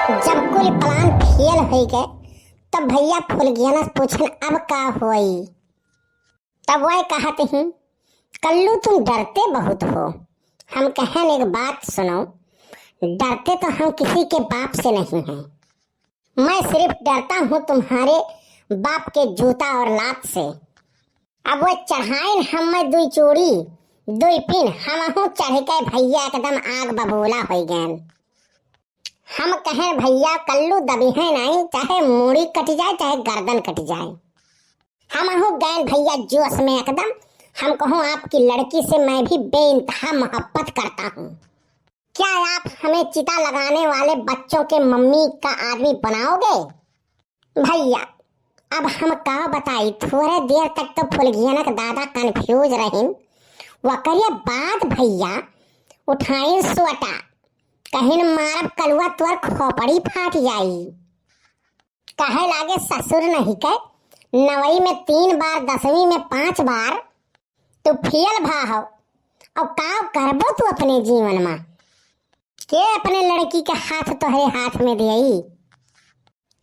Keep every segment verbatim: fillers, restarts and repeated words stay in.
जब कुल plan fail होइ गए, तब भैया फुलगियना से पूछन, "अब का होई?" तब वह कहत ही, "कल्लू, तुम डरते बहुत हो।" हम कहन, "एक बात सुनो, डरते तो हम किसी के बाप से नहीं हैं, मैं सिर्फ डरता हूँ तुम्हारे बाप के जूता और लात से।" अब वो चढ़ाइन हम मैं दुई चूड़ी, दुई पिन, हमहू चढ़ के भैया एकदम आग बबूला होइ गएन। हम कहें, "भैया, कल्लू दबिहें नाहीं, चाहे मूड़ी कटि जाए, चाहे गर्दन कटि जाए।" हमहू गएन भैया जोश में एकदम। हम कहूँ, "आपकी लड़की से मैं भी बेइंतहा मोहब्बत करता हूँ। क्या आप हमें चिता लगाने वाले बच्चों के मम्मी का आदमी बनाओगे?" भैया, अब हम का बताई, थोड़े देर तक तो फुलगियनक दादा confuse रहिन। वकरे बाद भैया उठाइन सोटा, कहिन, "मारब कलुआ, तोर खोपड़ी फाट जाई।" कहे लागे, "ससुर नहीं के, नवई में तीन बार, दसवीं में पाँच बार तू fail भा हो, और का करबो तू अपने जीवन में? के अपने लड़की के हाथ तोहरे हाथ में देई?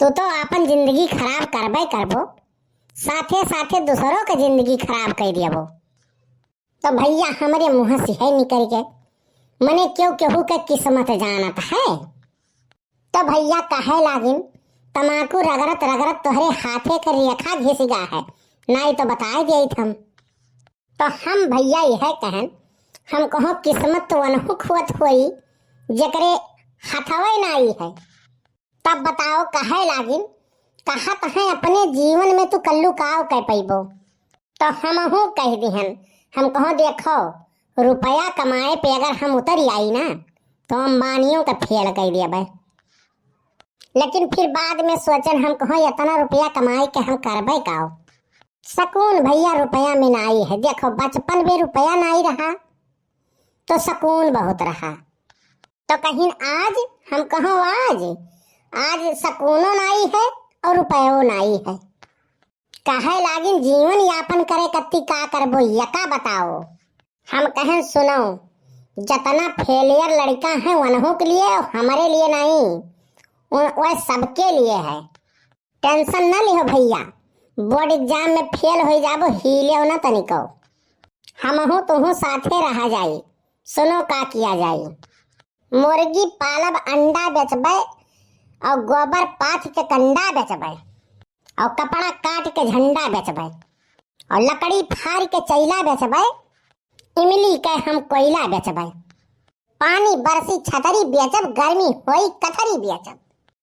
तू तो आपन जिंदगी खराब करबे करबो, साथे साथे दूसरों के जिंदगी खराब कर दियबो।" तो भैया हमरे मुँह से है निकल गए, "मने क्यों केहू के किस्मत जानत है?" तो भैया कहे लागिन, "तमाकू रगड़त रगड़त तोहरे हाथे के रेखा घिस गा है, नाई तो बताए देइत हम।" तो हम भैया यह कहन, हम कहो, "किस्मत तो वनहु खुअत होई, जेकरे हथवे नाई है।" तब बताओ, कहे लागिन, "कहत हैं अपने जीवन में तू कल्लू काव कह पैबो?" तो हमहू कह दिहन, हम कहो, "देखो, रुपया कमाए पे अगर हम उतर आई ना, तो अंबानियों का fail कर दिया भाई।" लेकिन फिर बाद में सोचन, हम कहो, "इतना रुपया कमाए के हम करबे काव?" सकून भैया रुपया में नाई है। देखो, बचपन में रुपया नाई रहा, तो सकून बहुत रहा। तो कहिन आज, हम कहो आज, आज सकूनो नाई है और रुपयो नाई है। कहे लागिन, "जीवन यापन करे कत्ती का करबो, यका बताओ?" हम कहन, "सुनो, जतना failure लड़का है, वनहू के लिए, हमरे लिए नाई, उ-, वह सबके लिए है। Tension न लिहो भैया, board exam में fail होइ जाबो, हिलेउ न तनिको। हमहू तुहू साथे रहा जाई, सुनो का किया जाई। मुर्गी पालब अंडा बेचबे, और गोबर पाथ के कंडा बेचबे, और कपड़ा काट के झंडा बेचबे, और लकड़ी फाड़ के चैला बेचबे, इमली के हम कोयला बेचबे। पानी बरसी छतरी बेचब, गर्मी होई कथरी बेचब।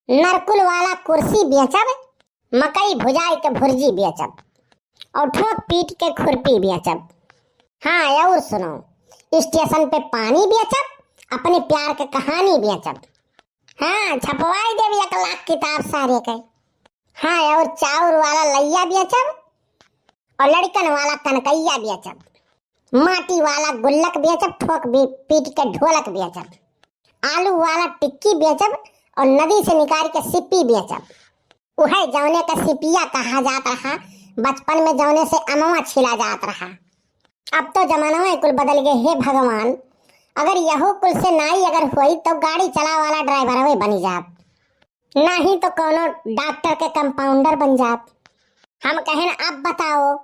नरकुल वाला कुर्सी बेचब, मकई भुजाई के भुर्जी बेचब, और ठोक पीट के खुरपी बेचब। हाँ, और सुनो, station पे पानी बेचब, अपने प्यार के कहानी बेचब। हाँ, छपवाई देब एक लाख किताब सारे के। हाँ, और चाउर वाला लइया बेचब, और लड़कन वाला कनकैया बेचब। माटी वाला गुल्लक बेचब, ठोक भी पीट के ढोलक बेचब। आलू वाला टिक्की बेचब, और नदी से निकाल के सिप्पी बेचब। उहे जौने का सिपिया कहा जात रहा, बचपन में जौने से अमवा छिला जात रहा। अब तो जमानवा कुल बदल गए। हे भगवान, अगर यहू कुल से नाई अगर होई, तो गाड़ी चलावे वाला driver बनी जाब, नाहीं तो कौनो doctor के compounder बन जाब। हम कहन, "अब बताओ।"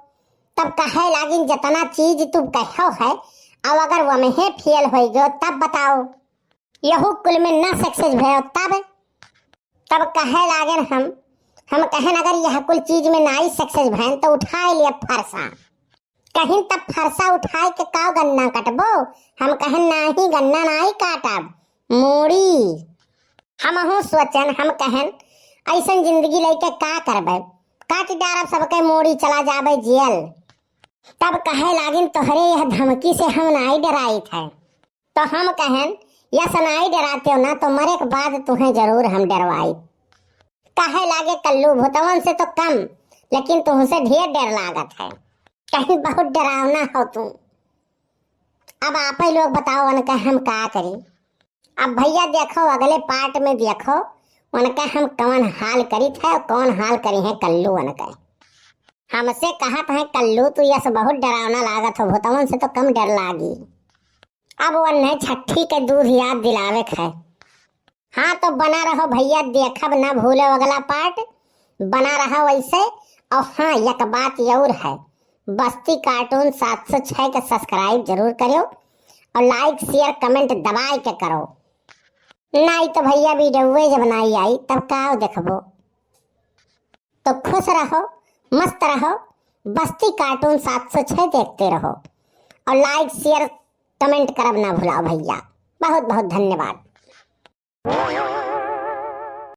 तब कहे लागिन, "जितना चीज तू कहो है, अब अगर वमहे fail होइ गयो, तब बताओ।" यहू कुल में ना success भयो तब? तब कहे लागेन हम, हम कहेन, "अगर यह कुल चीज में नाई success भयन तो उठाए लिया फरसा।" कहिन, "तब फरसा उठाए के काव गन्ना कटबो?" हम कहेन, "नाही, गन्ना नाई काटब, मूड़ी।" हमहू सोचन, हम कहेन, "ऐसन जिंदगी लेके का करबे? काट डारब सबके मूड़ी, चला जाबे जेल।" तब कहे लागिन, "तोहरे यह धमकी से हम नाई डराइत है।" तो हम कहेन, "यस नाई डराते हो ना, तो मरे के बाद तुहें जरूर हम डरवाई।" कहे लागे, "कल्लू, भूतवन से तो कम, लेकिन तुहसे ढेर डर लागत है, कहीं बहुत डरावना हो तू।" अब आपे लोग बताओ, उनका हम का करी? अब भैया देखो, अगले part में देखो, उनका हम कौन हाल करित है और कौन हाल करी है कल्लू उनका। हमसे कहत है, "कल्लू, तू यस बहुत डरावना लागत हो, भूतवन से तो कम डर लागी।" अब वन्ने छठी के दूध याद दिलावे के है। हाँ, तो बना रहो भइया, देखब ना भूलो अगला part, बना रहो वैसे। और हाँ, एक बात और है, बस्ती cartoon सात सौ छह के subscribe जरूर करो और like, share, comment दबाए के करो। नाहीं तो भइया, video जब नाहीं आई, तब का देखबो? तो खुश रहो, मस्त रहो, बस्ती cartoon सात सौ छह देखते रहो और like, share, comment करब ना भुलाओ भइया। बहुत बहुत धन्यवाद।